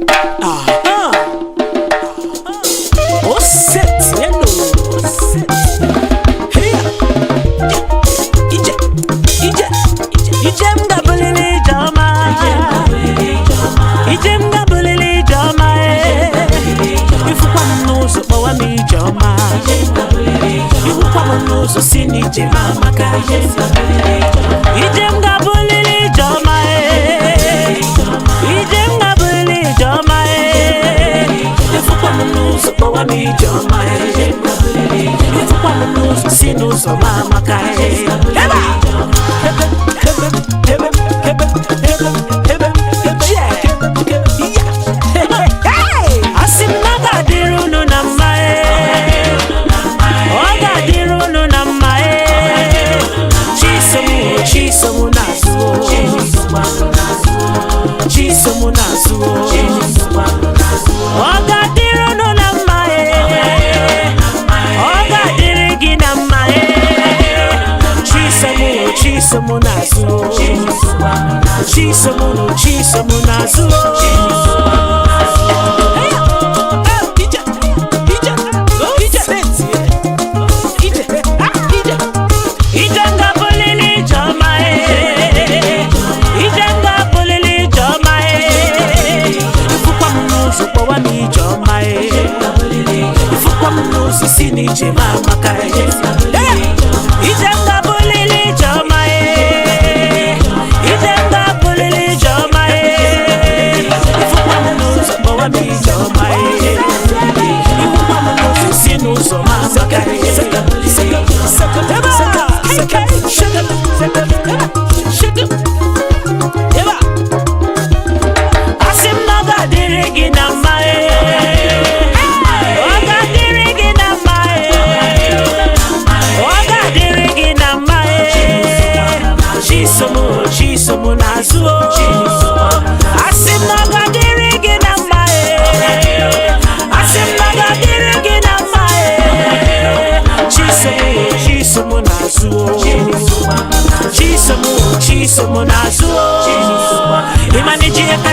Aha. O setieno. Hey. Ije. Ije. Ije m gabulili ije ọma. Ije m gabulili ije ọma. Ifukwa m n'ụzọ kpọwa m ije ọma. Ihukwa m n'ụzọ si n'ije m amaka. Ije m gabulili ije ọma. Ije m gabulili ije ọma. Ifukwa m n'ụzọ kpọwa m ije ọma. Ifukwa m n'ụzọ si n'ụzọ m amaka. Ebe a! Ebe, ebe, ebe, ebe, ebe, ebe, ebe, yeah. Asị m na ọ ga-adịrị unu na mma ee. Ọ ga-adịrị unu na mma ee. Chisom o, Chisom n'azụ o. Chisom n'azụ o. Ọ ga-adịrị unu na mma ee. Ọ ga-adịrị gị na mma ee. Chisom o, Chisom n'azụ o. Chisom o, Chisom n'azụ o. Ije nga bulili ije ọma ee. Ije nga bulili ije ọma ee. Ifukwa m n'ụzọ kpọwa m ije ọma ee. Ifukwa m n'ụzọ si n'ije m amaka ee. Ije nga bulili ije ọma ee. Ije nga bulili ije ọma ee. Ifukwa m n'ụzọ kpọwa m ije ọma ee. Ifukwa m n'ụzọ si n'ụzọ m amaka ee. Asị m na ọ ga-adịrị gị na mma ee. Ọ ga-adịrị gị na mma ee. Ọ ga-adịrị gị na mma ee. Chisom o, Chisom n'azụ o. Asị m na ọ ga-adịrị gị na mma ee. Asị m na ọ ga-adịrị gị na mma ee. Chisom o, Chisom n'azụ o. Chisom o, Chisom n'azụ o. Ịma na iji aka